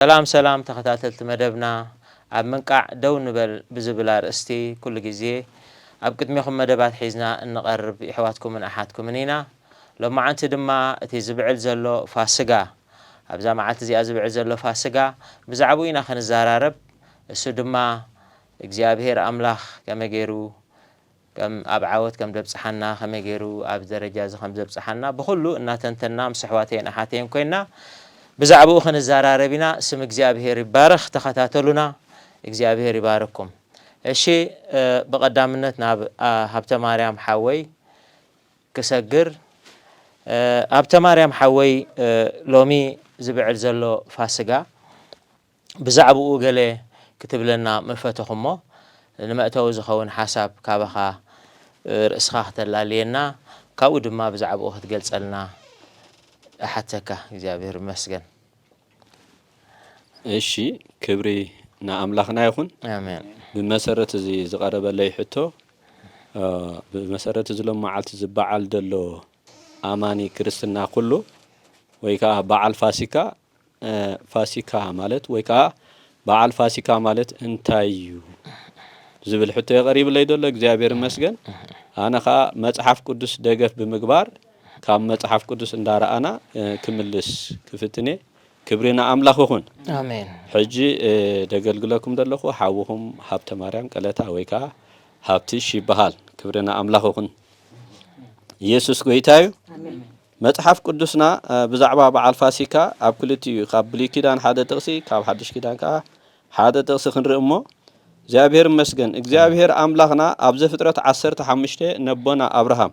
ሰላም ሰላም ተኸታተልቲ መደብና፣ ኣብ ምንቃዕ ደው ንበል ብዝብል ኣርእስቲ ኩሉ ግዜ ኣብ ቅድሜኹም መደባት ሒዝና እንቐርብ የሕዋትኩምን ኣሓትኩምን ኢና። ሎማዓንቲ ድማ እቲ ዝብዕል ዘሎ ፋስጋ፣ ኣብዛ መዓልቲ እዚኣ ዝብዕል ዘሎ ፋስጋ ብዛዕባኡ ኢና ክንዘራረብ። እሱ ድማ እግዚኣብሔር ኣምላኽ ከመይ ገይሩ ከም ኣብ ዓወት ከም ዘብጽሓና፣ ከመይ ገይሩ ኣብዚ ደረጃ እዚ ከም ዘብጽሓና ብኹሉ እናተንተና ምስ ኣሕዋተይን ኣሓተይን ኮይና ብዛዕባኡ ክንዘራረብ ኢና። ስም እግዚኣብሔር ይባረኽ። ተኸታተሉና። እግዚኣብሔር ይባርኩም። እሺ፣ እ፣ ብቐዳምነት ናብ፣ ኣ፣ ሃብተ ማርያም ሓወይ ክሰግር። እ፣ ሃብተ ማርያም ሓወይ፣ እ፣ ሎሚ ዝብዕል ዘሎ ፋስጋ ብዛዕባኡ ገለ ክትብለና ምፈተኹ እሞ፣ ንመእተዊ ዝኸውን ሓሳብ ካባኻ፣ እ፣ ርእስኻ ክተላልየና፣ ካብኡ ድማ ብዛዕባኡ ክትገልጸልና እሓተካ። እግዚኣብሔር ይመስገን። እሺ፣ ክብሪ ንኣምላኽና ይኹን። ኣሜን። ብመሰረት እዚ ዝቐረበለይ ሕቶ፣ እ፣ ብመሰረት እዚ ሎም መዓልቲ ዝበዓል ዘሎ ኣማኒ ክርስትና ኩሉ ወይ ከዓ በዓል ፋሲካ፣ እ፣ ፋሲካ ማለት ወይ ከዓ በዓል ፋሲካ ማለት እንታይ እዩ ዝብል ሕቶ የቐሪብለይ ዘሎ። እግዚኣብሔር ይመስገን። ኣነ ከዓ መጽሓፍ ቅዱስ ደገፍ ብምግባር ካብ መጽሓፍ ቅዱስ እንዳረኣና፣ እ፣ ክምልስ ክፍትን እየ። ክብሪ ንኣምላኽ ይኹን። ኣሜን። ሕጂ፣ እ፣ ደገልግለኩም ዘለኹ ሓውኹም ሃብተ ማርያም ቀለታ ወይ ከዓ ሃብትሽ ይበሃል። ክብሪ ንኣምላኽ ይኹን። ኢየሱስ ጎይታ እዩ። ኣሜን። መጽሓፍ ቅዱስና፣ እ፣ ብዛዕባ በዓል ፋሲካ ኣብ ክልቲኡ እዩ። ካብ ብሉይ ኪዳን ሓደ ጥቕሲ፣ ካብ ሓድሽ ኪዳን ከዓ ሓደ ጥቕሲ ክንርኢ እሞ፣ እግዚኣብሔር ይመስገን። እግዚኣብሔር ኣምላኽና ኣብ ዘፍጥረት ዓሰርተ ሓሙሽተ ነቦና ኣብርሃም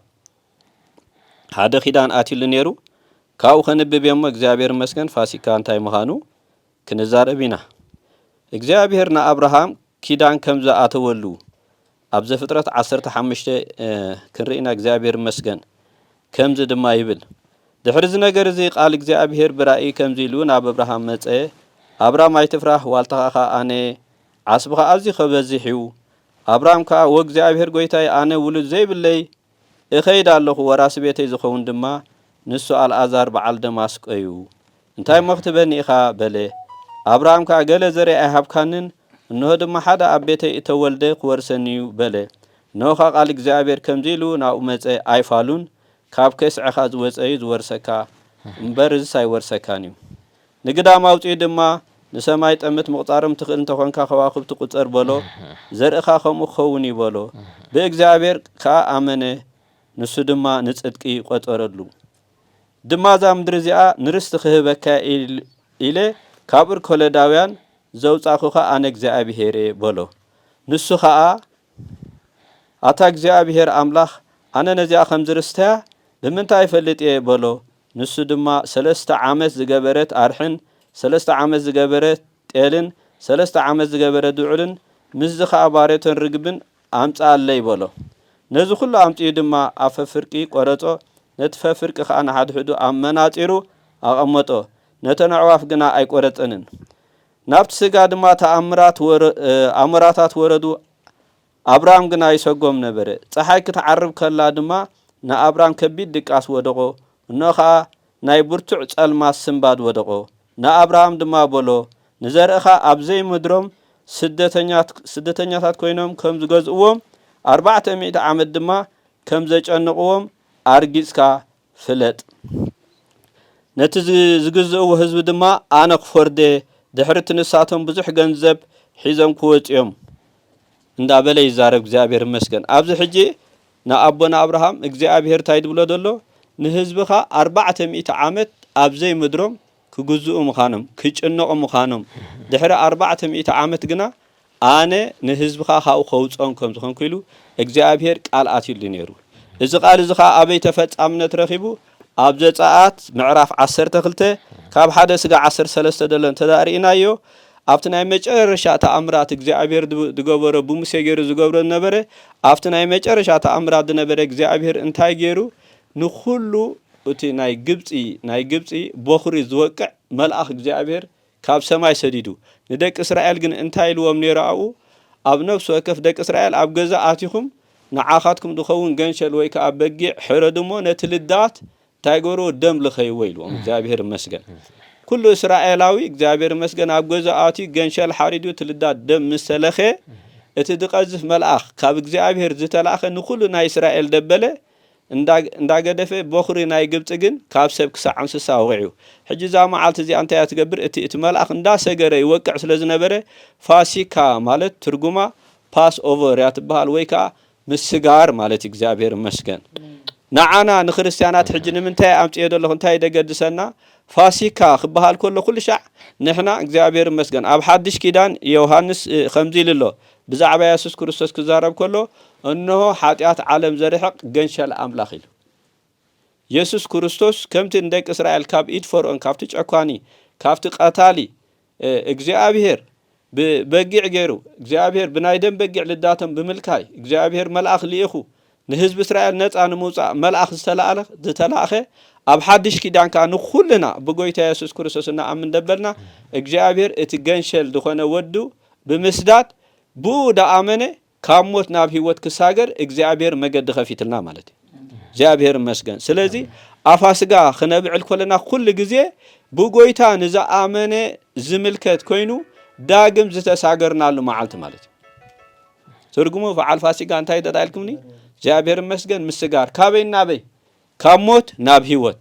ሓደ ኪዳን ኣትዩሉ ነይሩ። ካብኡ ከንብብ እየ እሞ፣ እግዚኣብሔር ይመስገን፣ ፋሲካ እንታይ ምዃኑ ክንዛረብ ኢና። እግዚኣብሔር ንኣብርሃም ኪዳን ከም ዝኣተወሉ ኣብ ዘፍጥረት ዓሰርተ ሓሙሽተ፣ እ፣ ክንርኢ ኢና። እግዚኣብሔር ይመስገን። ከምዚ ድማ ይብል፣ ድሕሪ እዚ ነገር እዚ ቃል እግዚኣብሔር ብራእይ ከምዚ ኢሉ ናብ ኣብርሃም መጸ፣ ኣብራም ኣይትፍራህ፣ ዋልታኻ ኸኣ ኣነ፣ ዓስብኻ ኣዝዩ ኸበዝሕ እዩ። ኣብራም ከኣ፣ ወእግዚኣብሔር ጐይታይ፣ ኣነ ውሉድ ዘይብለይ እኸይድ ኣለኹ፣ ወራሲ ቤተይ ዝኸውን ድማ ንሱ ኣልኣዛር በዓል ደማስቆ እዩ። እንታይ እሞ ክትበኒ ኢኻ? በለ። ኣብርሃም ከኣ፣ ገለ ዘርኢ ኣይሃብካንን፣ እንሆ ድማ ሓደ ኣብ ቤተይ እተወልደ ክወርሰኒ እዩ፣ በለ። እንሆ ከኣ ቃል እግዚኣብሔር ከምዚ ኢሉ ናብኡ መጸ፣ ኣይፋሉን፣ ካብ ከስዐኻ ዝወጸ እዩ ዝወርሰካ፣ እምበር እዝስ ኣይወርሰካን እዩ። ንግዳም ኣውጺኡ ድማ፣ ንሰማይ ጠምት ምቑጻሮም ትኽእል እንተ ኾንካ፣ ከዋኽብቲ ቁጸር፣ በሎ። ዘርእኻ ከምኡ ክኸውን እዩ፣ በሎ። ብእግዚኣብሔር ከኣ ኣመነ፣ ንሱ ድማ ንጽድቂ ቈጸረሉ። ድማ እዛ ምድሪ እዚኣ ንርስቲ ክህበካ ኢል-፣ ኢለ ካብ እር ከለዳውያን ዘውጻእኩኻ ኣነ እግዚኣብሔር እየ፣ በሎ። ንሱ ኸኣ፣ ኣታ እግዚኣብሔር ኣምላኽ፣ ኣነ ነዚኣ ኸም ዝርስተያ ብምንታይ እፈልጥ እየ? በሎ። ንሱ ድማ፣ ሰለስተ ዓመት ዝገበረት ኣርሕን ሰለስተ ዓመት ዝገበረ ጤልን ሰለስተ ዓመት ዝገበረ ድዑልን፣ ምስዚ ኸኣ ባሬቶን ርግብን ኣምጽኣለይ፣ በሎ። ነዚ ኹሉ ኣምጺኡ ድማ ኣብ ፈፍርቂ ቈረጾ፣ ነቲ ፈፍርቂ ኸኣ ንሓድሕዱ ኣብ መናጢሩ ኣቐመጦ፣ ነተን ኣዕዋፍ ግና ኣይቈረጸንን። ናብቲ ስጋ ድማ ተኣምራት ወረ-፣ እ፣ ኣሞራታት ወረዱ፣ ኣብራም ግና ይሰጎም ነበረ። ጸሓይ ክትዓርብ ከላ ድማ ንኣብራም ከቢድ ድቃስ ወደቖ፣ እንሆ ኸኣ ናይ ብርቱዕ ጸልማት ስንባድ ወደቖ። ንኣብርሃም ድማ በሎ፣ ንዘርእኻ ኣብ ዘይምድሮም ስደተኛት-፣ ስደተኛታት ኮይኖም ከም ዝገዝእዎም፣ ኣርባዕተ ሚእቲ ዓመት ድማ ከም ዘጨንቕዎም ኣርጊጽካ ፍለጥ። ነቲ ዝ-፣ ዝግዝእዎ ህዝቢ ድማ ኣነ ክፈርዶ እየ። ድሕሪ እቲ ንሳቶም ብዙሕ ገንዘብ ሒዞም ክወጹ እዮም እንዳበለ ይዛረብ። እግዚኣብሔር ይመስገን። ኣብዚ ሕጂ ንኣቦና ኣብርሃም እግዚኣብሔር እንታይ ድብሎ ዘሎ? ንህዝብኻ ኣርባዕተ ሚእቲ ዓመት ኣብ ዘይምድሮም ክግዝኡ ምዃኖም፣ ክጭነቑ ምዃኖም፣ ድሕሪ ኣርባዕተ ሚእቲ ዓመት ግና ኣነ ንህዝብኻ ካብኡ ከውጽኦም ከም ዝኾንኩ ኢሉ እግዚኣብሔር ቃል ኣትዩሉ ነይሩ። እዚ ቃል እዚ ኸኣ ኣበይ ተፈጻምነት ረኺቡ? ኣብ ዘጸኣት ምዕራፍ ዓሰርተ ክልተ ካብ ሓደ ስጋ ዓሰርተ ሰለስተ ደሎ እንተ ደኣ ርኢናዮ፣ ኣብቲ ናይ መጨረሻ ተኣምራት እግዚኣብሔር ድ-፣ ዝገበሮ፣ ብሙሴ ገይሩ ዝገብሮ ዝነበረ፣ ኣብቲ ናይ መጨረሻ ተኣምራት ዝነበረ እግዚኣብሔር እንታይ ገይሩ? ንኹሉ እቲ ናይ ግብጺ፣ ናይ ግብጺ ቦኽሪ ዝወቅዕ መልኣኽ እግዚኣብሔር ካብ ሰማይ ሰዲዱ። ንደቂ እስራኤል ግን እንታይ ኢልዎም ነይሩ ኣብኡ? ኣብ ነፍሲ ወከፍ ደቂ እስራኤል ኣብ ገዛ ኣቲኹም ንዓኻትኩም ዝኸውን ገንሸል ወይ ከኣ በጊዕ ሕረዱ እሞ ነቲ ልዳት እንታይ ግበርዎ? ደም ልኸይዎ ኢልዎም። እግዚኣብሔር ይመስገን። ኩሉ እስራኤላዊ እግዚኣብሔር ይመስገን ኣብ ገዛኡ ኣትዩ ገንሸል ሓሪዱ እቲ ልዳት ደም ምስ ተለኸ፣ እቲ ዝቐዝፍ መልኣኽ ካብ እግዚኣብሔር ዝተላእኸ ንኹሉ ናይ እስራኤል ደበለ እንዳ-፣ እንዳገደፈ፣ በኹሪ ናይ ግብጺ ግን ካብ ሰብ ክሳዕ እንስሳ ወቒዑ። ሕጂ እዛ መዓልቲ እዚኣ እንታይ እያ ትገብር? እቲ፣ እቲ መልኣኽ እንዳሰገረ ይወቅዕ ስለ ዝነበረ፣ ፋሲካ ማለት ትርጉማ ፓስ ኦቨር እያ ትበሃል፣ ወይ ከኣ ምስጋር ማለት እዩ። እግዚኣብሔር ይመስገን። ንዓና ንክርስትያናት ሕጂ ንምንታይ ኣምጽኤ ዘለኹ? እንታይ ደገድሰና? ፋሲካ ክበሃል ከሎ ኩሉ ሻዕ ንሕና እግዚኣብሔር ይመስገን። ኣብ ሓድሽ ኪዳን ዮሃንስ፣ እ፣ ከምዚ ኢሉ ኣሎ። ብዛዕባ የሱስ ክርስቶስ ክዛረብ ከሎ፣ "እንሆ ሓጢኣት ዓለም ዘርሕቕ ገንሸል ኣምላኽ" ኢሉ። የሱስ ክርስቶስ ከምቲ ንደቂ እስራኤል ካብ ኢድ ፈርኦን፣ ካብቲ ጨኳኒ፣ ካብቲ ቀታሊ፣ እ፣ እግዚኣብሔር ብበጊዕ ገይሩ፣ እግዚኣብሔር ብናይ ደም በጊዕ ልዳቶም ብምልካይ፣ እግዚኣብሔር መልኣኽ ልኢኹ ንህዝቢ እስራኤል ነጻ ንምውጻእ መልኣኽ ዝተላእለ-፣ ዝተላእኸ፣ ኣብ ሓድሽ ኪዳን ከኣ ንኹልና ብጎይታ የሱስ ክርስቶስ እንኣምን ደበልና፣ እግዚኣብሔር እቲ ገንሸል ዝኾነ ወዱ ብምስዳድ፣ ብኡ ደኣመነ ካብ ሞት ናብ ህይወት ክሳገር እግዚኣብሔር መገዲ ከፊትልና ማለት እዩ። እግዚኣብሔር ይመስገን። ስለዚ ኣፋስጋ ክነብዕል ከለና ኩሉ ግዜ ብጎይታ ንዝኣመነ ዝምልከት ኮይኑ ዳግም ዝተሳገርናሉ መዓልቲ ማለት እዩ። ትርጉሙ በዓል ፋሲጋ እንታይ ተዳኢልኩምኒ? እግዚኣብሔር ይመስገን ምስጋር። ካበይ ናበይ? ካብ ሞት ናብ ህይወት።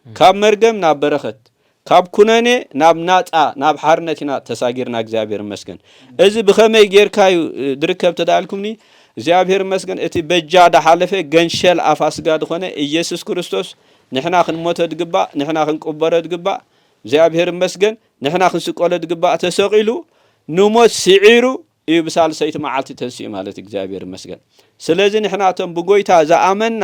ካብ መርገም ናብ በረኸት፣ ካብ ኩነኔ ናብ ናጻ፣ ናብ ሓርነት ኢና ተሳጊርና፣ እግዚኣብሔር ይመስገን። እዚ ብኸመይ ጌርካ እዩ፣ እ፣ ዝርከብ ተዳልኩምኒ? እግዚኣብሔር ይመስገን፣ እቲ በጃ ዳሓለፈ ገንሸል ኣፋስጋ ዝኾነ ኢየሱስ ክርስቶስ፣ ንሕና ክንሞቶ ድግባእ፣ ንሕና ክንቅበሮ ድግባእ፣ እግዚኣብሔር ይመስገን፣ ንሕና ክንስቀሎ ድግባእ ተሰቒሉ፣ ንሞት ስዒሩ እዩ ብሳልሰይቲ መዓልቲ ተንሲኡ ማለት እዩ፣ እግዚኣብሔር ይመስገን። ስለዚ ንሕና እቶም ብጎይታ ዝኣመንና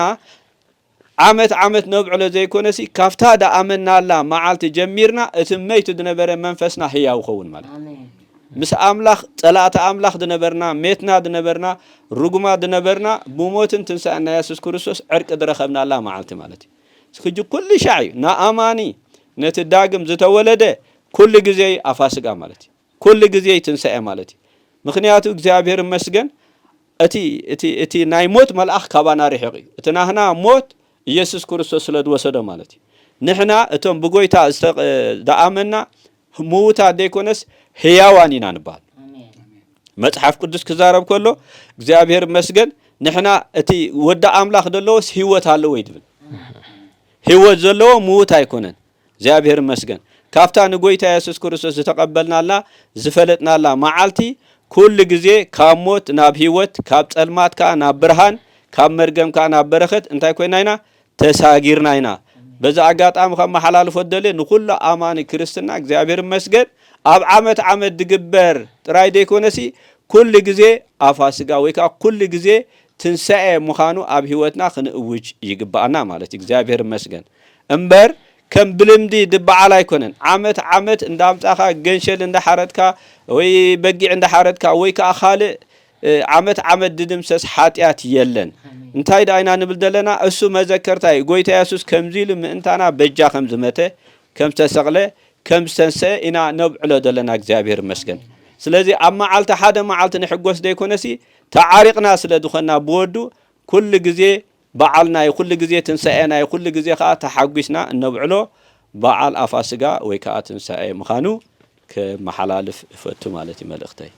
ዓመት ዓመት ነብዕሎ ዘይኮነሲ፣ ካብታ ደኣመናላ መዓልቲ ጀሚርና፣ እቲ መይቱ ዝነበረ መንፈስና ህያው ይኸውን ማለት እዩ። ኣሜን። ምስ ኣምላኽ፣ ጸላእቲ ኣምላኽ ዝነበርና፣ ሜትና ዝነበርና፣ ርጉማት ዝነበርና፣ ብሞትን ትንሳኤን ናይ የሱስ ክርስቶስ ዕርቂ ዝረኸብናላ መዓልቲ ማለት እዩ። ሕጂ ኩሉ ሻዕ እዩ። ንኣማኒ፣ ነቲ ዳግም ዝተወለደ፣ ኩሉ ግዜ ኣፋስጋ ማለት እዩ። ኩሉ ግዜ ትንሳኤ ማለት እዩ። ምኽንያቱ እግዚኣብሔር ይመስገን፣ እቲ፣ እቲ፣ እቲ ናይ ሞት መልኣኽ ካባና ርሒቕ እዩ። እቲ ናህና ሞት ኢየሱስ ክርስቶስ ስለ ዝወሰዶ ማለት እዩ። ንሕና እቶም ብጎይታ ዝተ-፣ ዝኣመንና ምዉታት ዘይኮነስ ህያዋን ኢና ንበሃል። ኣሜን። መጽሓፍ ቅዱስ ክዛረብ ከሎ እግዚኣብሔር ይመስገን፣ ንሕና እቲ ወዲ ኣምላኽ ዘለዎስ ህይወት ኣለዎ እዩ ዝብል። ህይወት ዘለዎ ምዉት ኣይኮነን። እግዚኣብሔር ይመስገን። ካብታ ንጎይታ የሱስ ክርስቶስ ዝተቐበልናላ፣ ዝፈለጥናላ መዓልቲ፣ ኩሉ ግዜ ካብ ሞት ናብ ህይወት፣ ካብ ጸልማት ከኣ ናብ ብርሃን፣ ካብ መርገም ከኣ ናብ በረኸት እንታይ ኮይና ኢና? ተሳጊርና ኢና። በዚ ኣጋጣሚ ከመሓላልፎ ዝደልየ ንኹሉ ኣማኒ ክርስትና እግዚኣብሔር ይመስገን፣ ኣብ ዓመት ዓመት ዝግበር ጥራይ ዘይኮነሲ፣ ኩሉ ግዜ ኣፋስጋ ወይ ከኣ ኩሉ ግዜ ትንሳኤ ምዃኑ ኣብ ህይወትና ክንእውጅ ይግብኣና ማለት እዩ። እግዚኣብሔር ይመስገን። እምበር ከም ብልምዲ ዝበዓል ኣይኮነን። ዓመት ዓመት እንዳምጻኻ ገንሸል እንዳሓረድካ ወይ በጊዕ እንዳሓረድካ ወይ ከኣ ካልእ፣ እ፣ ዓመት ዓመት ድድምሰስ ሓጢኣት የለን። ኣሜን። እንታይ ደኣ ኢና ንብል ዘለና? እሱ መዘከርታ እዩ። ጎይታ የሱስ ከምዚ ኢሉ ምእንታና በጃ ከም ዝመተ፣ ከም ዝተሰቕለ፣ ከም ዝተንሰአ ኢና ነብዕሎ ዘለና። እግዚኣብሔር ይመስገን። ስለዚ ኣብ መዓልቲ ሓደ መዓልቲ ንሕጎስ ዘይኮነሲ፣ ተዓሪቕና ስለ ዝኾንና ብወዱ ኩሉ ግዜ በዓልና እዩ፣ ኩሉ ግዜ ትንሳኤና እዩ፣ ኩሉ ግዜ ከኣ ተሓጒስና እነብዕሎ በዓል ኣፋስጋ ወይ ከኣ ትንሳኤ ምዃኑ ከመሓላልፍ እፈቱ ማለት እዩ መልእኽተይ።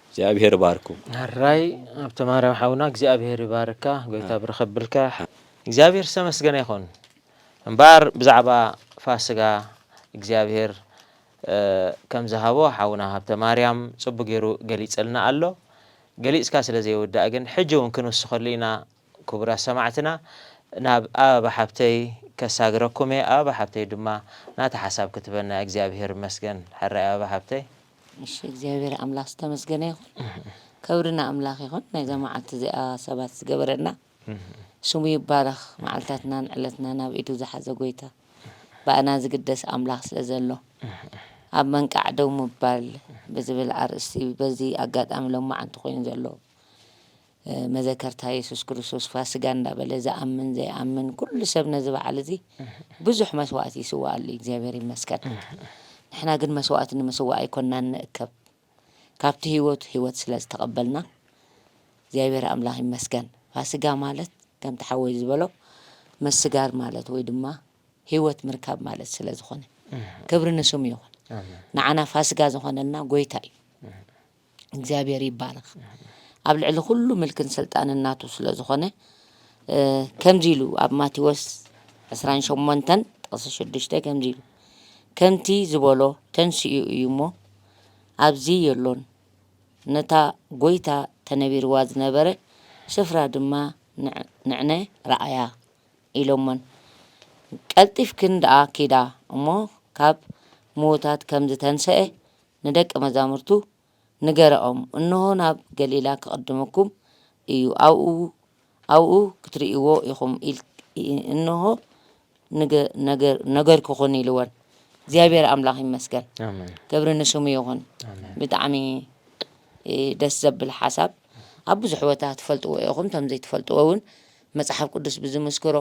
እግዚኣብሔር ይባርኩም። ሕራይ ሃብተ ማርያም ሓውና እግዚኣብሔር ይባርካ፣ ጎይታ ብርኽ የብልካ። እግዚኣብሔር ዝተመስገነ ይኹን። እምበኣር ብዛዕባ ፋስጋ እግዚኣብሔር፣ እ፣ ከም ዝሃቦ ሓውና ሃብተ ማርያም ጽቡቕ ገይሩ ገሊጽልና ኣሎ። ገሊጽካ ስለ ዘይውዳእ ግን ሕጂ እውን ክንውስኸሉ ኢና። ክቡራት ሰማዕትና፣ ናብ ኣበባ ሓብተይ ከሳግረኩም እየ። ኣበባ ሓብተይ ድማ ናታ ሓሳብ ክትበና እግዚኣብሔር ይመስገን። ሕራይ ኣበባ ሓብተይ። እሺ፣ እግዚኣብሔር ኣምላኽ ዝተመስገነ ይኹን። ክብሪ ንኣምላኽ ይኹን። ናይዛ መዓልቲ እዚኣ ሰባት ዝገበረና ስሙ ይባረኽ። መዓልታትናን ዕለትና ናብ ኢዱ ዝሓዘ ጎይታ፣ ብኣና ዝግደስ ኣምላኽ ስለ ዘሎ፣ ኣብ መንቃዕ ደው ምባል ብዝብል ኣርእስቲ በዚ ኣጋጣሚ ሎማዓንቲ ኮይኑ ዘሎ፣ እ፣ መዘከርታ የሱስ ክርስቶስ ፋስጋ እንዳበለ ዝኣምን ዘይኣምን ኩሉ ሰብ ነዚ በዓል እዚ ብዙሕ መስዋእቲ ይስዋኣሉ እዩ፣ እግዚኣብሔር ይመስገን። ንሕና ግን መስዋእቲ ንምስዋእ ኣይኮንናን ንእከብ። ካብቲ ህይወት ህይወት ስለ ዝተቐበልና እግዚኣብሔር ኣምላኽ ይመስገን። ፋስጋ ማለት ከምቲ ሓወይ ዝበሎ ምስጋር ማለት ወይ ድማ ህይወት ምርካብ ማለት ስለ ዝኾነ፣ ክብሪ ንስሙ ይኹን። ኣሜን። ንዓና ፋስጋ ዝኾነልና ጎይታ እዩ። እግዚኣብሔር ይባረኽ። ኣብ ልዕሊ ኩሉ ምልክን ስልጣንን ናቱ ስለ ዝኾነ፣ እ፣ ከምዚ ኢሉ ኣብ ማቴዎስ ዕስራን ሸሞንተን ጥቕሲ ሽዱሽተ ከምዚ ኢሉ፣ "ከምቲ ዝበሎ ተንሲኡ እዩ እሞ፣ ኣብዚ የሎን። ነታ ጎይታ ተነቢርዋ ዝነበረ ስፍራ ድማ ንዕ-፣ ንዕነ ረኣያ" ኢሎሞን። "ቀልጢፍክን ደኣ ኪዳ እሞ፣ ካብ ምዉታት ከም ዝተንሰአ ንደቀ መዛሙርቱ ንገረኦም፣ እንሆ ናብ ገሊላ ክቕድመኩም እዩ፣ ኣብኡ፣ ኣብኡ ክትርእይዎ ኢኹም ኢል-፣ ኢ-፣ እንሆ ንገ-፣ ነገር-፣ ነገርኩኹን" ኢልወን። እግዚኣብሔር ኣምላኽ ይመስገን። ኣሜን። ክብሪ ንስሙ ይኹን። ኣሜን። ብጣዕሚ፣ እ፣ ደስ ዘብል ሓሳብ። ኣብ ብዙሕ ቦታ ትፈልጥዎ ኢኹም፣ እቶም ዘይትፈልጥዎ እውን መጽሓፍ ቅዱስ ብዝምስክሮ፣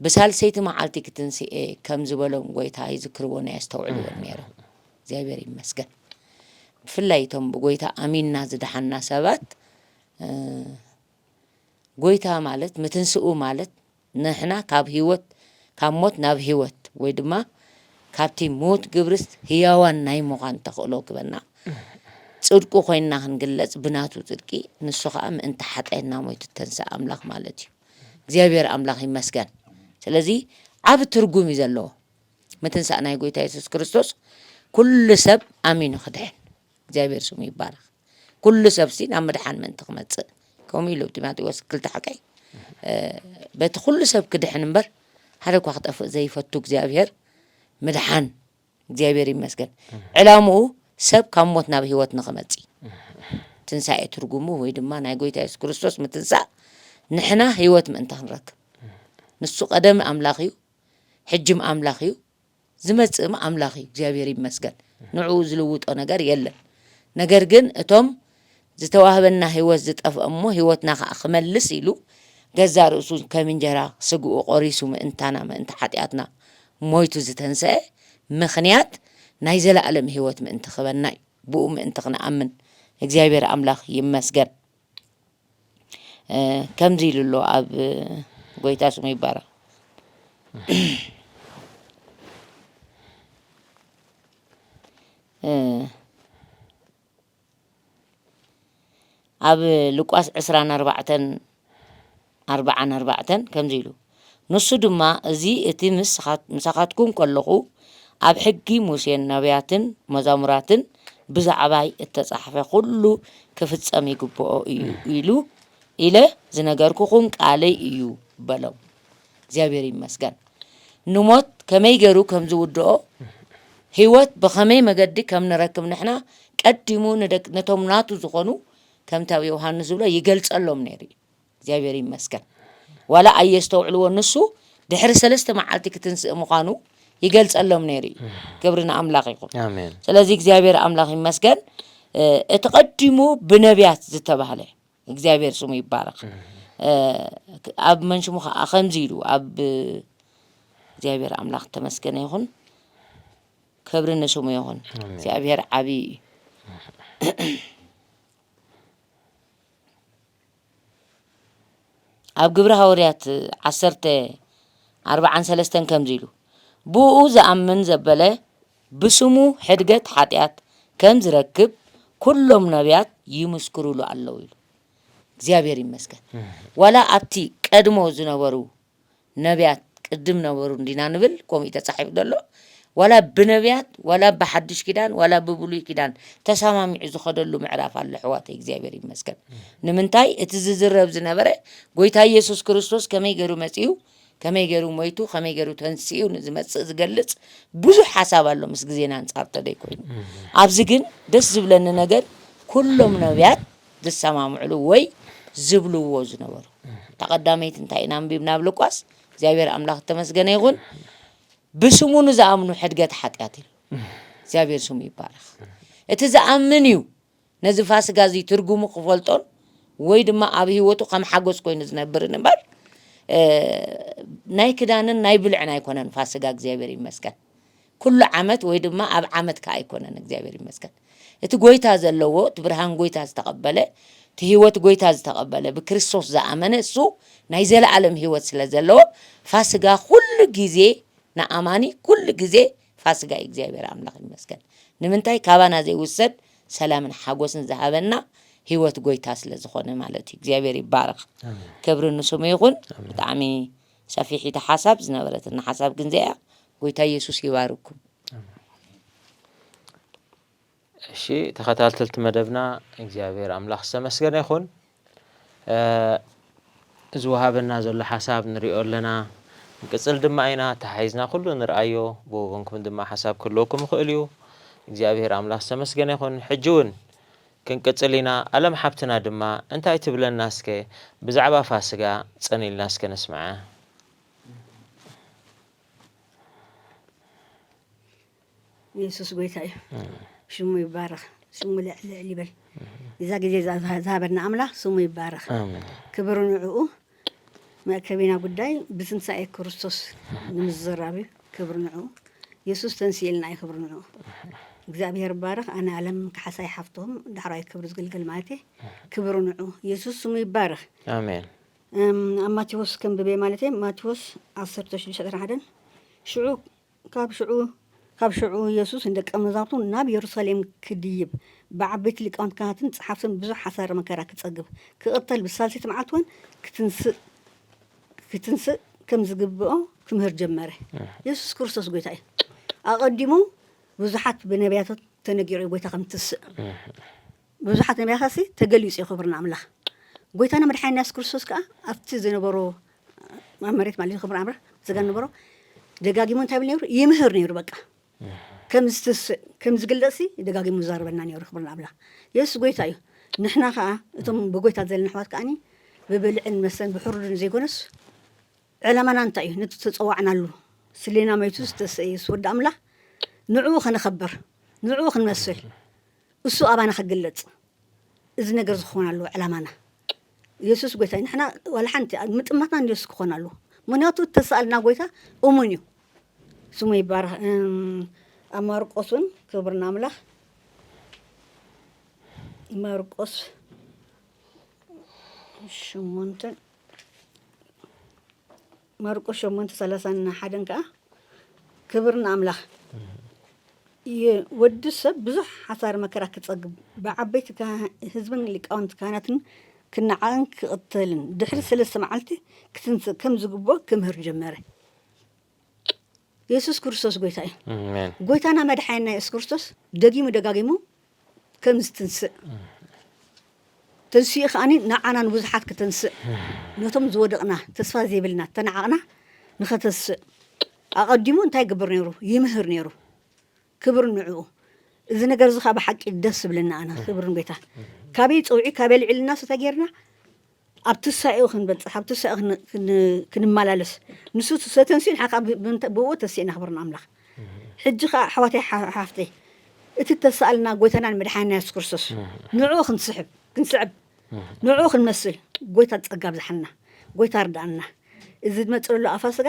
"ብሳልሰይቲ መዓልቲ ክትንስኤ" ከም ዝበሎም ጎይታ ይዝክርዎን ኣየስተውዕልዎን ነይሮም። እግዚኣብሔር ይመስገን። ብፍላይ እቶም ብጎይታ ኣሚንና ዝደሓንና ሰባት፣ እ፣ ጎይታ ማለት፣ ምትንስኡ ማለት፣ ንሕና ካብ ህይወት፣ ካብ ሞት ናብ ህይወት፣ ወይ ድማ ካብቲ ሞት ግብርስ ህያዋን ናይ ምዃን ተኽእሎ ክበና፣ ጽድቁ ኮይንና ክንግለጽ ብናቱ ጽድቂ፣ ንሱ ኸኣ ምእንቲ ሓጣይና ሞይቱ እተንስኣ ኣምላኽ ማለት እዩ። እግዚኣብሔር ኣምላኽ ይመስገን። ስለዚ ዓቢ ትርጉም እዩ ዘለዎ። ምትንሳእ ናይ ጎይታ የሱስ ክርስቶስ ኩሉ ሰብ ኣሚኑ ክድሕን። እግዚኣብሔር ስሙ ይባረኽ። ኩሉ ሰብሲ ናብ ምድሓን ምእንቲ ክመጽእ። ከምኡ ኢሉ ጢሞቴዎስ ክልተ ሓቀይ፣ እ፣ በቲ ኩሉ ሰብ ክድሕን እምበር፣ ሓደ እኳ ክጠፍእ ዘይፈቱ እግዚኣብሔር ምድሓን። እግዚኣብሔር ይመስገን። ዕላምኡ ሰብ ካብ ሞት ናብ ህይወት ንኽመጽእ። ትንሳኤ ትርጉሙ ወይ ድማ ናይ ጎይታ የሱስ ክርስቶስ ምትንሳእ ንሕና ህይወት ምእንቲ ክንረክብ። ንሱ ቀደም ኣምላኽ እዩ፣ ሕጅም ኣምላኽ እዩ፣ ዝመጽእም ኣምላኽ እዩ። እግዚኣብሔር ይመስገን። ንዕኡ ዝልውጦ ነገር የለን። ነገር ግን እቶም ዝተዋህበና ህይወት ዝጠፍአ እሞ ህይወትና ኸኣ ክመልስ ኢሉ ገዛ ርእሱ ከም እንጀራ ስግኡ ቆሪሱ ምእንታና፣ ምእንቲ ሓጢኣትና ሞይቱ ዝተንስአ ምኽንያት ናይ ዘለኣለም ህይወት ምእንቲ ክበና እዩ። ብኡ ምእንቲ ክንኣምን እግዚኣብሔር ኣምላኽ ይመስገን። እ፣ ከምዚ ኢሉ ኣሎ ኣብ፣ እ፣ ጎይታ ስሙ ይባረኽ። እ፣ ኣብ ሉቃስ ዕስራን ኣርባዕተን፣ ኣርባዓን ኣርባዕተን ከምዚ ኢሉ፣ ንሱ ድማ፣ "እዚ እቲ ምስኻት-፣ ምሳኻትኩም ከለኹ ኣብ ሕጊ ሙሴን ነቢያትን መዛሙራትን ብዛዕባይ እተጻሕፈ ኩሉ ክፍጸም ይግብኦ እዩ ኢሉ፣ ኢለ ዝነገርኩኹም ቃለይ እዩ" በሎም። እግዚኣብሔር ይመስገን። ንሞት ከመይ ገይሩ ከም ዝውድኦ፣ ህይወት ብኸመይ መገዲ ከም ንረክብ ንሕና ቀዲሙ ንደቅ-፣ ነቶም ናቱ ዝኾኑ፣ ከምቲ ኣብ ዮሃንስ ዝብሎ፣ ይገልጸሎም ነይሩ እዩ። እግዚኣብሔር ይመስገን። ዋላ ኣየስተውዕልዎ፣ ንሱ ድሕሪ ሰለስተ መዓልቲ ክትንስእ ምዃኑ ይገልጸሎም ነይሩ እዩ። ክብሪ ንኣምላኽ ይኹን። ኣሜን። ስለዚ እግዚኣብሔር ኣምላኽ ይመስገን። እ፣ እቲ ቀዲሙ ብነቢያት ዝተባህለ እግዚኣብሔር ስሙ ይባረኽ። እ፣ ኣብ መንሽሙ ኸዓ ከምዚ ኢሉ ኣብ እግዚኣብሔር ኣምላኽ ተመስገነ ይኹን። ክብሪ ንስሙ ይኹን። ኣሜን። እግዚኣብሔር ዓብዪ እዩ። ኣብ ግብሪ ሃዋርያት ዓሰርተ ኣርባዓን ሰለስተን ከምዚ ኢሉ፣ "ብኡ ዝኣምን ዘበለ ብስሙ ሕድገት ሓጢኣት ከም ዝረክብ ኩሎም ነቢያት ይምስክሩሉ ኣለዉ" ኢሉ። እግዚኣብሔር ይመስገን። ዋላ ኣብቲ ቀድሞ ዝነበሩ ነቢያት ቅድም ነበሩ እንዲና ንብል፣ ከምኡ እዩ ተጻሒፉ ዘሎ። ዋላ ብነቢያት፣ ዋላ ብሓድሽ ኪዳን፣ ዋላ ብብሉይ ኪዳን ተሰማሚዑ ዝኸደሉ ምዕራፍ ኣሎ፣ ኣሕዋተይ፣ እግዚኣብሔር ይመስገን። ንምንታይ? እቲ ዝዝረብ ዝነበረ፣ ጎይታ ኢየሱስ ክርስቶስ ከመይ ገይሩ መጺኡ፣ ከመይ ገይሩ ሞይቱ፣ ከመይ ገይሩ ተንሲኡ ንዝመጽእ ዝገልጽ ብዙሕ ሓሳብ ኣሎ፣ ምስ ግዜና ኣንጻር ተደይ ኮይኑ። ኣብዚ ግን ደስ ዝብለኒ ነገር፣ ኩሎም ነቢያት ዝሰማምዕሉ ወይ ዝብልዎ ዝነበሩ። እታ ቀዳመይቲ እንታይ ኢና ኣንቢብና ኣብ ሉቃስ? እግዚኣብሔር ኣምላኽ እተመስገነ ይኹን። ብስሙ ንዝኣምኑ ሕድገት ሓጢኣት ኢሉ። እግዚኣብሔር ስሙ ይባረኽ። እቲ ዝኣምን እዩ ነዚ ፋስጋ እዚ ትርጉሙ ክፈልጦን ወይ ድማ ኣብ ህይወቱ ከም ሓጎስ ኮይኑ ዝነብርን እምበር፣ እ፣ ናይ ክዳንን ናይ ብልዕን ኣይኮነን ፋስጋ፣ እግዚኣብሔር ይመስገን። ኩሉ ዓመት ወይ ድማ ኣብ ዓመት ከኣ ኣይኮነን፣ እግዚኣብሔር ይመስገን። እቲ ጎይታ ዘለዎ፣ እቲ ብርሃን ጎይታ ዝተቐበለ፣ እቲ ህይወት ጎይታ ዝተቐበለ፣ ብክርስቶስ ዝኣመነ እሱ ናይ ዘለኣለም ህይወት ስለ ዘለዎ፣ ፋስጋ ኩሉ ግዜ ንኣማኒ ኩሉ ግዜ ፋስጋ እዩ እግዚኣብሔር ኣምላኽ ይመስገን። ንምንታይ? ካባና ዘይውሰድ ሰላምን ሓጎስን ዝሃበና ህይወት ጎይታ ስለ ዝኾነ ማለት እዩ። እግዚኣብሔር ይባረኽ። ኣሜን። ክብሪ ንስሙ ይኹን። ኣሜን። ብጣዕሚ ሰፊሕ እቲ ሓሳብ ዝነበረትና ሓሳብ ግን እዚኣ። ጎይታ ኢየሱስ ይባርኩም። ኣሜን። እሺ፣ ተኸታተልቲ መደብና እግዚኣብሔር ኣምላኽ ዝተመስገነ ይኹን። እ፣ ዝወሃበና ዘሎ ሓሳብ ንሪኦ ኣለና። ንቅጽል ድማ ኢና ተሓይዝና ኩሉ ንርኣዮ፣ ብኡ በንኩም ድማ ሓሳብ ክህልወኩም ይኽእል እዩ። እግዚኣብሔር ኣምላኽ ዝተመስገነ ይኹን። ሕጂ እውን ክንቅጽል ኢና። ኣለም ሓብትና ድማ እንታይ ትብለና እስከ ብዛዕባ ፋስጋ ጽን ኢልና እስከ ንስምዓ። የሱስ ጎይታ እዩ። ሽሙ ይባረኽ። ሽሙ ልዕል ልዕል ይበል። እዛ ግዜ እዛ ዝሃበና ኣምላኽ ስሙ ይባረኽ። ኣሜን። ክብሪ ንዕኡ። መእከቢና ጉዳይ ብትንሳኤ ክርስቶስ ንምዝራብ እዩ። ክብሪ ንዕኡ። የሱስ ተንስኤልና እዩ። ክብሪ ንዕኡ። እግዚኣብሔር ይባረኽ። ኣነ ኣለም ካሕሳይ ሓፍቶም ዳሕራይ ክብሪ ዝግልገል ማለት እየ። ክብሪ ንዕኡ። የሱስ ስሙ ይባረኽ። ኣሜን። እም፣ ኣብ ማቴዎስ ከንብበ ማለት እየ። ማቴዎስ ዓሰርተ ሽዱሽተ ዕስራን ሓደን ሽዑ ካብ ሽዑ ካብ ሽዑ የሱስ ንደቀ መዛሙርቱ ናብ የሩሳሌም ክድይብ ብዓበይቲ ሊቃውንት ካህናትን ጸሓፍትን ብዙሕ ሓሳረ መከራ ክጸግብ ክቕተል ብሳልሰይቲ መዓልቲ እውን ክትንስእ ክትንስእ ከም ዝግብኦ ክምህር ጀመረ። የሱስ ክርስቶስ ጎይታ እዩ። ኣቐዲሙ ብዙሓት ብነቢያት ተነጊሩ እዩ ጎይታ ከም ትስእ። ብዙሓት ነቢያትሲ ተገሊጹ እዩ ክብሪ ንኣምላኽ። ጎይታና መድሓኒና የሱስ ክርስቶስ ከኣ ኣብቲ ዝነበሮ ኣብ መሬት ማለት እዩ ክብሪ ንኣምላኽ ስጋ ዝነበሮ ደጋጊሙ እንታይ ይብል ነይሩ ይምህር ነይሩ በቃ ከም ዝትስእ ከም ዝግለጽሲ ደጋጊሙ ይዛረበና ነይሩ ክብሪ ንኣምላኽ። የሱስ ጎይታ እዩ። ንሕና ከኣ እቶም ብጎይታ ዘለና ኣሕዋት ከኣኒ ብብልዕን መስተን ብሕሩድን ዘይኮነስ ዕላማና እንታይ እዩ? ነቲ ዝተጸዋዕናሉ ስሌና መይቱ ዝተሰእየስ ወዲ ኣምላኽ ንዕኡ ከነኸብር ንዕኡ ክንመስል እሱ ኣባና ክግለጽ እዚ ነገር ዝኸውን ኣለዎ ዕላማና። የሱስ ጎይታ እዩ። ንሕና ዋላ ሓንቲ ምጥማትና ንየሱስ ክኾን ኣለዎ። ምክንያቱ እተሰኣልና ጎይታ እሙን እዩ። ስሙ ይባረኽ። እም፣ ኣብ ማርቆስ እውን ክብሪ ንኣምላኽ ማርቆስ ሸሞንተ ማርቆስ ሸሞንተ ሰላሳን ሓደን ከዓ ክብሪ ንኣምላኽ። የ- ወዲ ሰብ ብዙሕ ሓሳር መከራ ክጸግብ ብዓበይቲ ካህ- ህዝብን ሊቃውንቲ ካህናትን ክነዓቕን ክቕተልን ድሕሪ ሰለስተ መዓልቲ ክትንስእ ከም ዝግብኦ ክምህር ጀመረ። የሱስ ክርስቶስ ጎይታ እዩ። ኣሜን። ጎይታና መድሓኒና የሱስ ክርስቶስ ደጊሙ ደጋጊሙ ከም ዝትንስእ ተንሲኡ ከኣኒ ንዓና ንብዙሓት ክተንስእ ነቶም ዝወደቕና ተስፋ ዘይብልና ተነዓቕና ንኸተስእ ኣቐዲሙ እንታይ ይገብር ነይሩ? ይምህር ነይሩ። ክብር ንዕኡ። እዚ ነገር እዚ ከዓ ብሓቂ ደስ ዝብለና ኣነ ክብር ንጎይታ። ካበይ ፀውዒ ካበይ ልዒልና ስተ ጌርና ኣብ ትሳኤኡ ክንበፅሕ ኣብ ትሳኤኡ ክን- ክን- ክንመላለስ ንሱ ተተንስኡ ንሓ ከዓ ብ- ብምንታ- ብኡ ተሲእና ክብር ንኣምላኽ። ሕጂ ከዓ ኣሕዋተይ ሓ- ሓፍተይ እቲ ተሳኣልና ጎይታናን መድሓኒና የሱስ ክርስቶስ ንዕኡ ክንስሕብ ክንስዕብ ንዕኡ ክንመስል ጎይታ ጸጋ ኣብዝሓልና። ጎይታ ርድኣና። እዚ ዝመጽእ ዘሎ ኣፋ ስጋ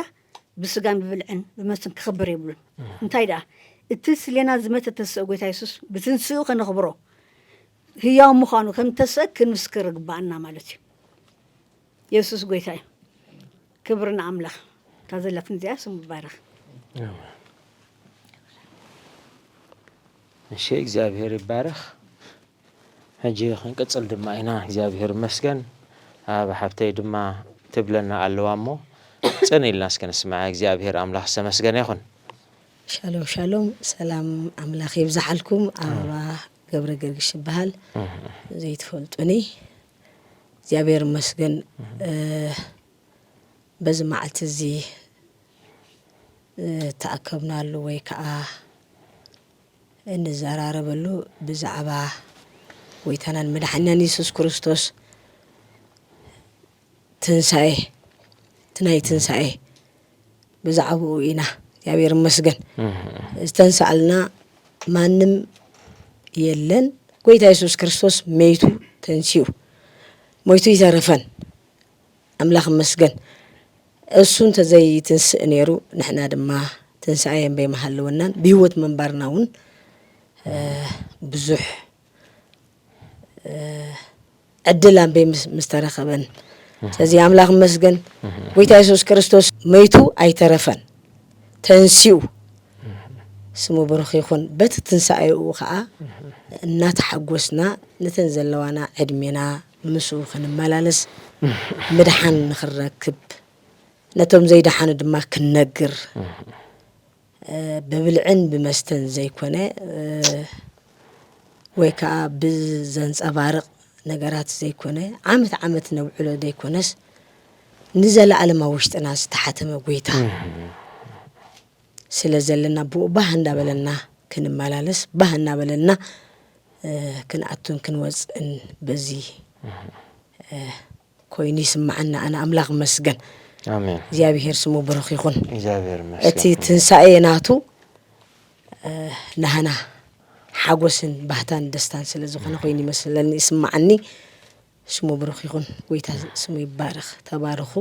ብስጋን ብብልዕን ብመስተን ክኽበር የብሉን። እንታይ ደኣ እቲ ስሌና ዝመተ ተስእ ጎይታ የሱስ ብትንስኡ ከነኽብሮ ህያው ምዃኑ ከም ተስእ ክንምስክር ግባኣና ማለት እዩ። የሱስ ጎይታ እዩ። ክብሪ ንኣምላኽ። እታ ዘላትን እዚኣ ስሙ ይባረኽ። እሺ እግዚኣብሔር ይባረኽ። ሕጂ ክንቅጽል ድማ ኢና እግዚኣብሔር ይመስገን። ኣብ ሓብተይ ድማ ትብለና ኣለዋ እሞ ጽን ኢልና እስከ ንስምዓ። እግዚኣብሔር ኣምላኽ ዝተመስገነ ይኹን። ሻሎም ሻሎም ሰላም ኣምላኽ ይብዝሓልኩም። ኣበባ ገብረ ገርግሽ ይበሃል። ዘይትፈልጡኒ እግዚኣብሔር ይመስገን። በዚ መዓልቲ እዚ እተኣከብናሉ ወይ ከዓ እንዘራረበሉ ብዛዕባ ጎይታናን መድሓኒናን የሱስ ክርስቶስ ትንሳኤ እቲ ናይ ትንሳኤ ብዛዕባኡ ኢና እግዚኣብሔር ይመስገን ዝተንሳኣልና ማንም የለን ጎይታ የሱስ ክርስቶስ መይቱ ተንሲኡ ሞይቱ ይተረፈን ኣምላኽ ይመስገን። እሱ እንተዘይትንስእ ነይሩ ንሕና ድማ ትንሳኤ እምበይ ምሃለወናን ብህይወት ምንባርና እውን ብዙሕ ዕድል ኣምበይ ምስተረኸበን። ስለዚ ኣምላኽ ይመስገን ጎይታ የሱስ ክርስቶስ መይቱ ኣይተረፈን ተንሲኡ ስሙ ብሩኽ ይኹን። በቲ ትንሳኤኡ ኸኣ እናተሓጎስና፣ ነተን ዘለዋና ዕድሜና ምስኡ ክንመላለስ፣ ምድሓን ንኽንረክብ፣ ነቶም ዘይደሓኑ ድማ ክንነግር፣ እ፣ ብብልዕን ብመስተን ዘይኮነ፣ እ፣ ወይ ከኣ ብዘንጸባርቕ ነገራት ዘይኮነ፣ ዓመት ዓመት ነብዕሎ ዘይኮነስ፣ ንዘለኣለም ኣብ ውሽጥና ዝተሓተመ ጐይታ ስለ ዘለና፣ ብኡ ባህ እንዳበለና ክንመላለስ፣ ባህ እናበለና፣ እ፣ ክንኣቱን ክንወጽእን በዚ፣ እ፣ ኮይኑ ይስምዓና። ኣነ ኣምላኽ ይመስገን። ኣሜን። እግዚኣብሔር ስሙ ብሩኽ ይኹን። እግዚኣብሔር ይመስገን። እቲ ትንሳኤ ናቱ፣ እ፣ ናህና ሓጎስን ባህታን ደስታን ስለ ዝኾነ ኮይኑ ይመስለኒ፣ ይስምዓኒ። ስሙ ብሩኽ ይኹን። ጎይታ ስሙ ይባረኽ። ተባረኹ።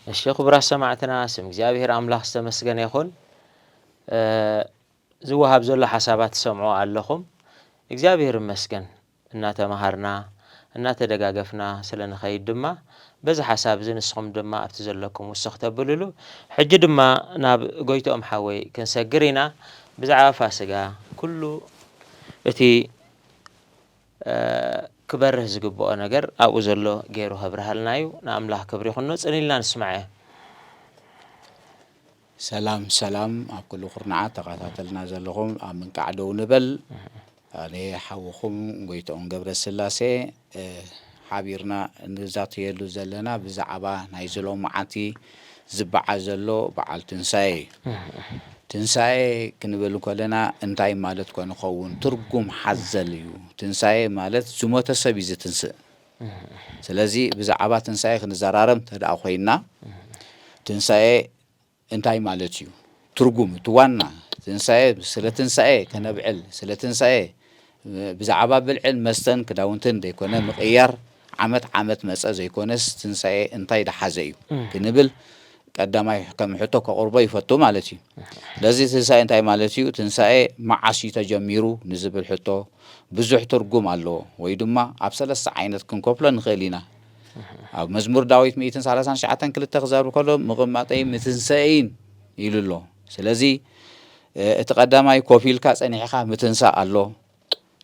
እሺ፣ ክቡራት ሰማዕትና፣ ስም እግዚኣብሔር ኣምላኽ ዝተመስገነ ይኹን። እ፣ ዝወሃብ ዘሎ ሓሳባት ትሰምዑ ኣለኹም። እግዚኣብሔር ይመስገን። እናተማሃርና፣ እናተደጋገፍና ስለ ንኸይድ ድማ፣ በዚ ሓሳብ እዚ ንስኹም ድማ ኣብቲ ዘለኩም ውስኽ ተብልሉ። ሕጂ ድማ ናብ ጎይትኦም ሓወይ ክንሰግር ኢና። ብዛዕባ ፋስጋ ኩሉ እቲ፣ እ፣ ክበርህ ዝግብኦ ነገር ኣብኡ ዘሎ ገይሩ ከብርሃልና እዩ። ንኣምላኽ ክብሪ ይኹኖ። ጽን ኢልና ንስምዐ። ሰላም፣ ሰላም ኣብ ኩሉ ኩርናዓት ተኸታተልና ዘለኹም ኣብ ምንቃዕ ደው ንበል። ኣነ ሓውኹም ጎይትኦም ገብረስላሴ፣ እ፣ ሓቢርና ንዛተየሉ ዘለና ብዛዕባ ናይዚ ሎማዓንቲ ዝበዓል ዘሎ በዓል ትንሳኤ እዩ። ትንሳኤ ክንብል እንከለና እንታይ ማለት ኮን ይኸውን? ትርጉም ሓዘል እዩ። ትንሳኤ ማለት ዝሞተ ሰብ እዩ ዝትንስእ። ስለዚ ብዛዕባ ትንሳኤ ክንዘራረብ እንተ ደኣ ኮይንና፣ ትንሳኤ እንታይ ማለት እዩ? ትርጉም፣ እቲ ዋና ትንሳኤ፣ ስለ ትንሳኤ ከነብዕል፣ ስለ ትንሳኤ፣ እ፣ ብዛዕባ ብልዕን መስተን ክዳውንትን ዘይኮነ ምቕያር፣ ዓመት ዓመት መጸ ዘይኮነስ፣ ትንሳኤ እንታይ ደሓዘ እዩ እም። ክንብል ቀዳማይ ከም ሕቶ ከቕርቦ ይፈቱ ማለት እዩ። ስለዚ ትንሳኤ እንታይ ማለት እዩ? ትንሳኤ መዓስ እዩ ተጀሚሩ ንዝብል ሕቶ ብዙሕ ትርጉም ኣለዎ፣ ወይ ድማ ኣብ ሰለስተ ዓይነት ክንከፍሎ ንኽእል ኢና። ኣብ መዝሙር ዳዊት ሚእትን ሰላሳን ትሽዓተን ክልተ ክዛረብ ከሎ፣ "ምቕማጠይን ምትንሳኤይን" ኢሉ ኣሎ። ስለዚ፣ እ፣ እቲ ቀዳማይ ኮፍ ኢልካ ጸኒሕኻ ምትንሳእ ኣሎ።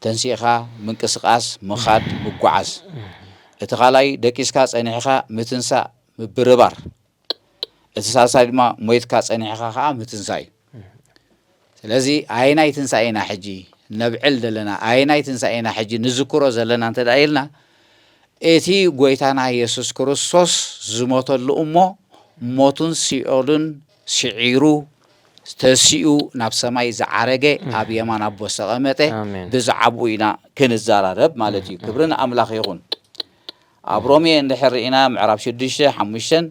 ተንሲእኻ ምንቅስቓስ፣ ምኻድ፣ ምጓዓዝ። እቲ ካልኣይ ደቂስካ ጸኒሕኻ ምትንሳእ፣ ምብርባር። እቲ ሳልሳይ ድማ ሞይትካ ጸኒሕኻ ኸኣ ምትንሳእ እዩ። ስለዚ ኣየናይ ትንሳኤ ኢና ሕጂ ነብዕል ዘለና? ኣየናይ ትንሳኤ ኢና ሕጂ ንዝክሮ ዘለና እንተ ደኣ ኢልና፣ እቲ ጐይታና የሱስ ክርስቶስ ዝሞተሉ እሞ ሞቱን ሲኦልን ስዒሩ ተሲኡ ናብ ሰማይ ዝዓረገ፣ ኣብ የማን ኣቦ ዝተቐመጠ፣ ኣሜን። ብዛዕባኡ ኢና ክንዘራረብ ማለት እዩ። ክብሪ ንኣምላኽ ይኹን። ኣብ ሮሜ እንድሕር ርኢና ምዕራፍ ሽዱሽተ፣ ሓሙሽተን፣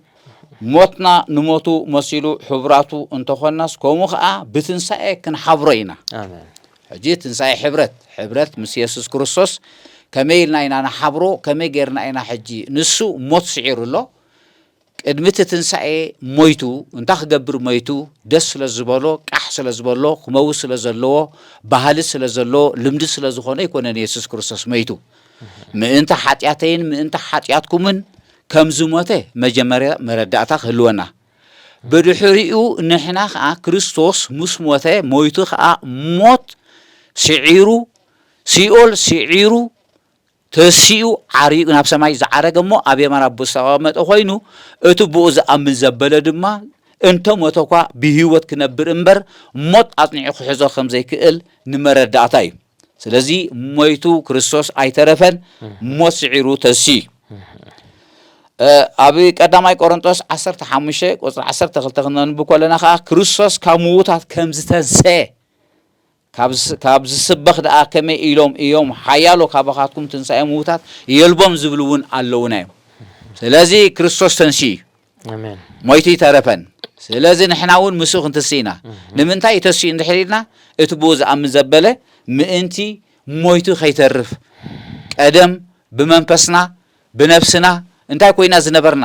"ሞትና ንሞቱ መሲሉ ሕብራቱ እንተኾንናስ፣ ከምኡ ኸዓ ብትንሳኤ ክንሓብሮ ኢና።" ኣሜን። ሕጂ ትንሳኤ ሕብረት፣ ሕብረት ምስ የሱስ ክርስቶስ ከመይ ኢልና ኢና ንሓብሮ? ከመይ ጌርና ኢና ሕጂ? ንሱ ሞት ስዒሩ ኣሎ። ቅድሚ እቲ ትንሳኤ ሞይቱ፣ እንታይ ክገብር ሞይቱ? ደስ ስለ ዝበሎ፣ ቃሕ ስለ ዝበሎ፣ ክመውት ስለ ዘለዎ፣ ባህሊ ስለ ዘለዎ፣ ልምዲ ስለ ዝኾነ ኣይኮነን የሱስ ክርስቶስ ሞይቱ። ምእንቲ ሓጢኣተይን ምእንቲ ሓጢኣትኩምን ከም ዝሞተ መጀመርያ መረዳእታ ክህልወና። ብድሕሪኡ ንሕና ኸዓ ክርስቶስ ምስ ሞተ፣ ሞይቱ ኸዓ ሞት ስዒሩ፣ ሲኦል ስዒሩ፣ ተሲኡ ዓሪጉ ናብ ሰማይ ዝዓረገ እሞ ኣብ የማን ኣቦ ዝተቐመጠ ኮይኑ፣ እቲ ብኡ ዝኣምን ዘበለ ድማ እንተ ሞተ እኳ ብህይወት ክነብር እምበር ሞት ኣጽኒዑ ክሕዞ ከም ዘይክእል ንመረዳእታ እዩ። ስለዚ ሞይቱ ክርስቶስ ኣይተረፈን፣ ሞት ስዒሩ ተሲኡ። እ፣ ኣብ ቀዳማይ ቆሮንጦስ ዓሰርተ ሓሙሽተ ቁጽሪ ዓሰርተ ክልተ ክነንብብ ከለና ኸኣ ክርስቶስ ካብ ምዉታት ከም ዝተንሰአ ካብ ዝ-፣ ካብ ዝስበኽ ደኣ ከመይ ኢሎም እዮም ሓያሎ ካባኻትኩም ትንሳኤ ምዉታት የልቦም ዝብሉ እውን ኣለዉና እዮም። ስለዚ ክርስቶስ ተንሲኡ እዩ። ኣሜን። ሞይቱ ይተረፈን። ስለዚ ንሕና እውን ምስኡ ክንትስእ ኢና። እህ። ንምንታይ እዩ ተሲኡ እንድሕር ኢልና፣ እቲ ብኡ ዝኣምን ዘበለ ምእንቲ ሞይቱ ከይተርፍ፣ ቀደም ብመንፈስና፣ ብነብስና እንታይ ኮይና ዝነበርና?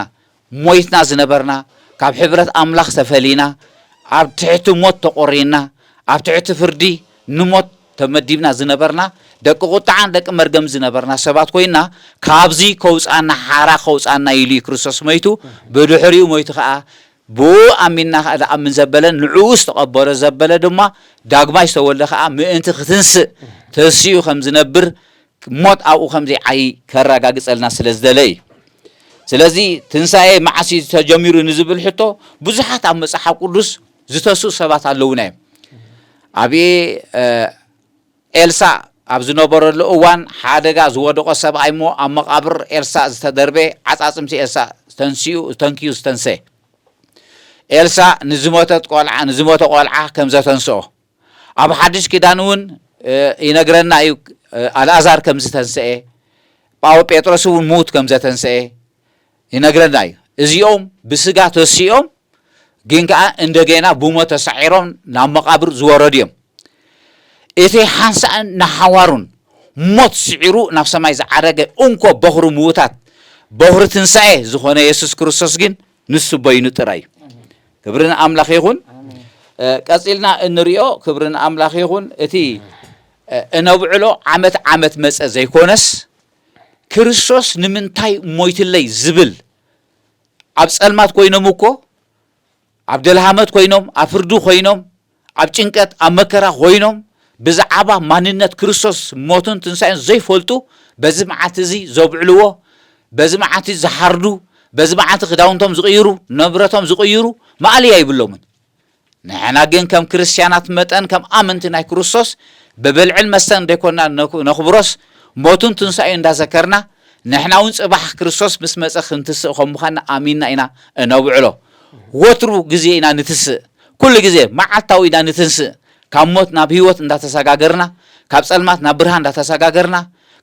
ሞይትና ዝነበርና፣ ካብ ሕብረት ኣምላኽ ተፈሊና፣ ኣብ ትሕቲ ሞት ተቖሪንና፣ ኣብ ትሕቲ ፍርዲ ንሞት ተመዲብና ዝነበርና፣ ደቂ ቁጥዓን ደቂ መርገም ዝነበርና ሰባት ኮይና፣ ካብዚ ከውጽኣና፣ ሓራ ከውጽኣና ኢሉ እዩ ክርስቶስ ሞይቱ። ብድሕሪኡ ሞይቱ ኸኣ ብኡ ኣሚንና ከኣ ዝኣምን ዘበለ ንዕኡ ዝተቐበሎ ዘበለ ድማ ዳግማይ ዝተወልደ ከኣ ምእንቲ ክትንስእ ተንሲኡ ከም ዝነብር ሞት ኣብኡ ከም ዘይዓዪ ከረጋግጸልና ስለ ዝደለ እዩ። ስለዚ ትንሳኤ መዓስ እዩ ተጀሚሩ ንዝብል ሕቶ ብዙሓት ኣብ መጽሓፍ ቅዱስ ዝተስኡ ሰባት ኣለዉና እዮም። ኣብ ኤልሳዕ ኣብ ዝነበረሉ እዋን ሓደጋ ዝወደቆ ሰብኣይ እሞ ኣብ መቓብር ኤልሳዕ ዝተደርበ ዓጻጽምቲ ኤልሳዕ ተንሲኡ ተንኪዩ ዝተንሰ ኤልሳዕ ንዝሞተት ቆልዓ ንዝሞተ ቆልዓ ከም ዘተንስኦ ኣብ ሓድሽ ኪዳን እውን ይነግረና እዩ። ኣልኣዛር ከም ዝተንስአ ጳው ጴጥሮስ እውን ምዉት ከም ዘተንስአ ይነግረና እዩ። እዚኦም ብስጋ ተሲኦም ግን ከኣ እንደገና ብሞት ተሳዒሮም ናብ መቓብር ዝወረዱ እዮም። እቲ ሓንሳእን ንሓዋሩን ሞት ስዒሩ ናብ ሰማይ ዝዓረገ እንኮ በኹሪ ምዉታት በኹሪ ትንሳኤ ዝኾነ የሱስ ክርስቶስ ግን ንሱ በይኑ ጥራይ እዩ። ክብሪ ንኣምላኽ ይኹን። ቀጺልና እንሪኦ ክብሪ ንኣምላኽ ይኹን። እቲ እነብዕሎ ዓመት ዓመት መጸ ዘይኮነስ ክርስቶስ ንምንታይ ሞይትለይ ዝብል ኣብ ጸልማት ኮይኖም እኮ ኣብ ደልሃመት ኮይኖም ኣብ ፍርዲ ኮይኖም ኣብ ጭንቀት ኣብ መከራ ኮይኖም ብዛዕባ ማንነት ክርስቶስ ሞቱን ትንሳኤን ዘይፈልጡ በዚ መዓልቲ እዚ ዘብዕልዎ በዚ መዓልቲ ዝሓርዱ በዚ መዓልቲ ክዳውንቶም ዝቕይሩ ንብረቶም ዝቕይሩ ማእለያ ይብሎምን። ንሕና ግን ከም ክርስትያናት መጠን ከም ኣመንቲ ናይ ክርስቶስ ብብልዕን መስተን ደይኮና ነኽብሮስ ሞቱን ትንሳኤ እንዳዘከርና ንሕና እውን ጽባሕ ክርስቶስ ምስ መጸ ክንትስእ ከም ምዃንና ኣሚንና ኢና እነብዕሎ። ወትሩ ግዜ ኢና ንትስእ፣ ኩሉ ግዜ መዓልታዊ ኢና ንትንስእ። ካብ ሞት ናብ ህይወት እንዳተሰጋገርና፣ ካብ ጸልማት ናብ ብርሃን እንዳተሰጋገርና፣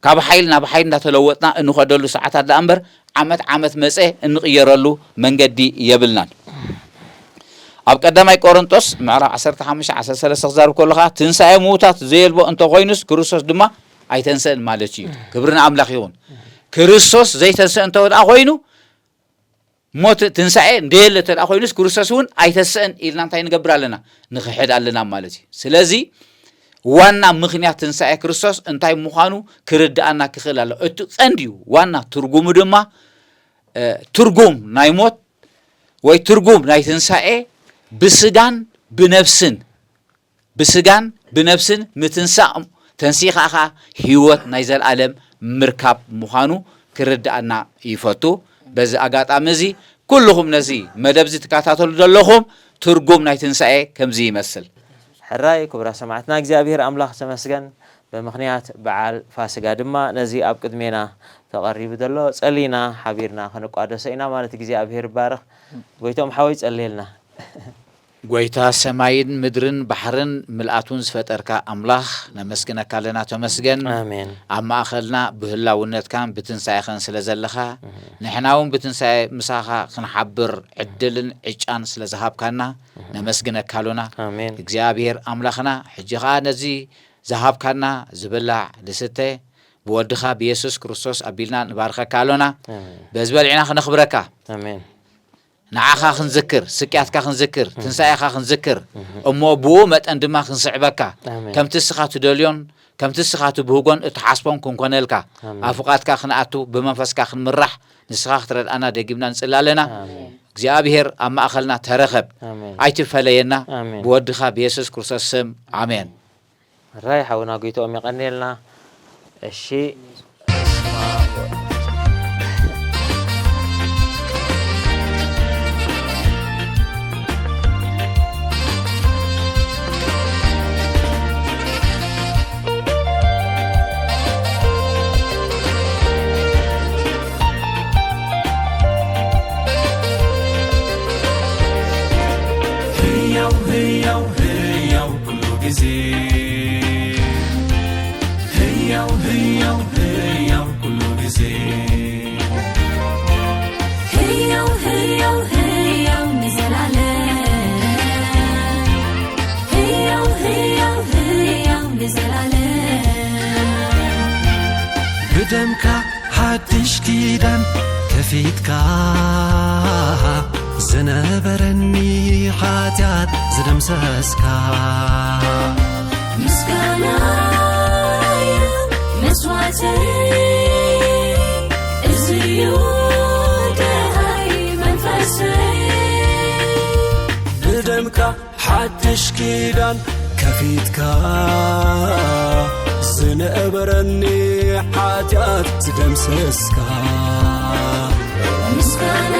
ካብ ሓይል ናብ ሓይል እንዳተለወጥና እንኸደሉ ሰዓታት ደኣ እምበር ዓመት ዓመት መጸ እንቕየረሉ መንገዲ የብልናን። ኣብ ቀዳማይ ቆሮንጦስ ምዕራፍ ዓሰርተ ሓሙሽተ ዓሰርተ ሰለስተ ክዛርብ ከሎ ኸዓ ትንሳኤ ምዉታት ዘየልቦ እንተኾይኑስ ክርስቶስ ድማ ኣይተንሰእን ማለት እዩ። ክብሪ ንኣምላኽ ይኹን። ክርስቶስ ዘይተንሰእ እንተ ደኣ ኮይኑ ሞት ትንሳኤ እንደየለ እንተ ደኣ ኮይኑስ ክርስቶስ እውን ኣይተንሰእን ኢልና እንታይ ንገብር ኣለና? ንኽሕድ ኣለና ማለት እዩ። ስለዚ ዋና ምኽንያት ትንሳኤ ክርስቶስ እንታይ ምዃኑ ክርድኣና ክኽእል ኣሎ። እቲ ቀንዲ እዩ ዋና ትርጉሙ ድማ ትርጉም ናይ ሞት ወይ ትርጉም ናይ ትንሳኤ ብስጋን ብነፍስን ብስጋን ብነፍስን ምትንሳእ ተንሲኻ ኸዓ ህይወት ናይ ዘለኣለም ምርካብ ምዃኑ ክርድኣና ይፈቱ። በዚ ኣጋጣሚ እዚ ኩልኹም ነዚ መደብ እዚ ትከታተሉ ዘለኹም ትርጉም ናይ ትንሳኤ ከምዚ ይመስል። ሕራይ ክቡራት ሰማዕትና እግዚኣብሔር ኣምላኽ ተመስገን። ብምኽንያት በዓል ፋሲጋ ድማ ነዚ ኣብ ቅድሜና ተቐሪቡ ዘሎ ጸሊና ሓቢርና ክንቋደሶ ኢና ማለት እግዚኣብሔር ይባረኽ። ጎይቶም ሓወይ ጸልየልና። ጎይታ ሰማይን ምድርን ባሕርን ምልኣቱን ዝፈጠርካ ኣምላኽ ነመስግነካ ኣለና። ተመስገን። ኣሜን። ኣብ ማእኸልና ብህላውነትካን ብትንሳኤኻን ስለ ዘለኻ ንሕና እውን ብትንሳኤ ምሳኻ ክንሓብር ዕድልን ዕጫን ስለ ዝሃብካና ነመስግነካ ኣሎና። ኣሜን። እግዚኣብሔር ኣምላኽና ሕጂ ኸዓ ነዚ ዝሃብካና ዝብላዕ ዝስተ ብወድኻ ብየሱስ ክርስቶስ ኣቢልና ንባርኸካ ኣሎና። ኣሜን። በዚ በሊዕና ክነኽብረካ ኣሜን። ንዓኻ ክንዝክር፣ ስቅያትካ ክንዝክር፣ ትንሳኤኻ ክንዝክር፣ እሞ ብኡ መጠን ድማ ክንስዕበካ፣ ኣሜን። ከምቲ እስኻ ትደልዮን ከምቲ እስኻ ትብህጎን እትሓስቦን ክንኮነልካ፣ ኣሜን። ኣብ ፍቓድካ ክንኣቱ፣ ብመንፈስካ ክንምራሕ፣ ንስኻ ክትረድኣና ደጊምና ንጽሊ ኣለና። ኣሜን። እግዚኣብሔር ኣብ ማእኸልና ተረኸብ፣ ኣሜን። ኣይትፈለየና። ኣሜን። ብወድኻ ብየሱስ ክርስቶስ ስም፣ ኣሜን። ራይ ሓውና ጎይትኦም የቐንየልና። እሺ። ህያው ህያው ህያው ኩሉ ግዜ ህያው ህያው ህያው ኩሉ ግዜ ህያው ህያው ህያው ንዘላለም ህያው ህያው ህያው ንዘላለም ብደምካ ሓድሽ ኪዳን ከፊትካ ዝነበረኒ ሓጢኣት ዝደምሰስካ ምስጋናይ መስዋዕተይ እዚ እዩ ደሃይ መንፈሰይ ሓድሽ ኪዳን ከፊትካ፣ ዝነበረኒ ሓጢኣት ዝደምሰስካ፣ ምስጋና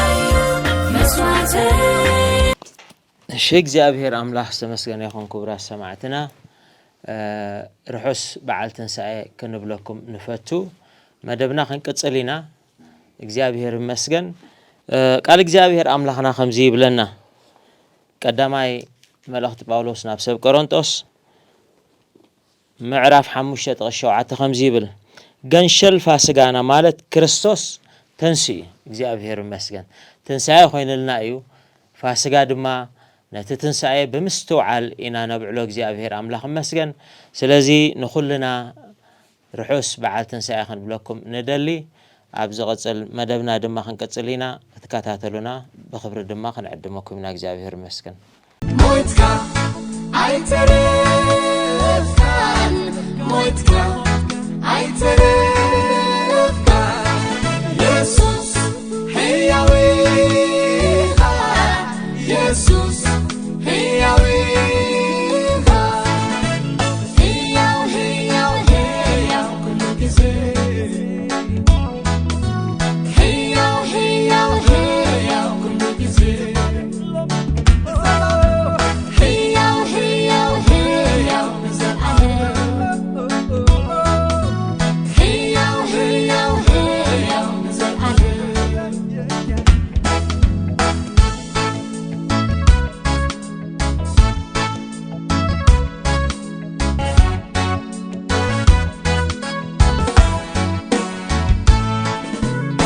እዩ መስዋዕተይ። እሺ፣ እግዚኣብሔር ኣምላኽ ዝተመስገነ ይኹን። ክቡራት ሰማዕትና፣ እ፣ ርሑስ በዓል ትንሳኤ ክንብለኩም ንፈቱ። መደብና ክንቅጽል ኢና። እግዚኣብሔር ይመስገን። እ፣ ቃል እግዚኣብሔር ኣምላኽና ከምዚ ይብለና። ቀዳማይ መልእኽቲ ጳውሎስ ናብ ሰብ ቆሮንጦስ ምዕራፍ ሓሙሽተ ጥቕስ ሸውዓተ ከምዚ ይብል፣ "ገንሸል ፋስጋና ማለት ክርስቶስ ተንስኡ እዩ።" እግዚኣብሔር ይመስገን። ትንሳኤ ኮይንልና እዩ። ፋስጋ ድማ ነቲ ትንሳኤ ብምስትውዓል ኢና ነብዕሎ። እግዚኣብሔር ኣምላኽ ይመስገን። ስለዚ ንኹልና ርሑስ በዓል ትንሳኤ ክንብለኩም ንደሊ። ኣብ ዝቕጽል መደብና ድማ ክንቅጽል ኢና። ክትከታተሉና ብኽብሪ ድማ ክንዕድመኩም ኢና። እግዚኣብሔር ይመስገን። ሞይትካ ኣይተረፍካን፣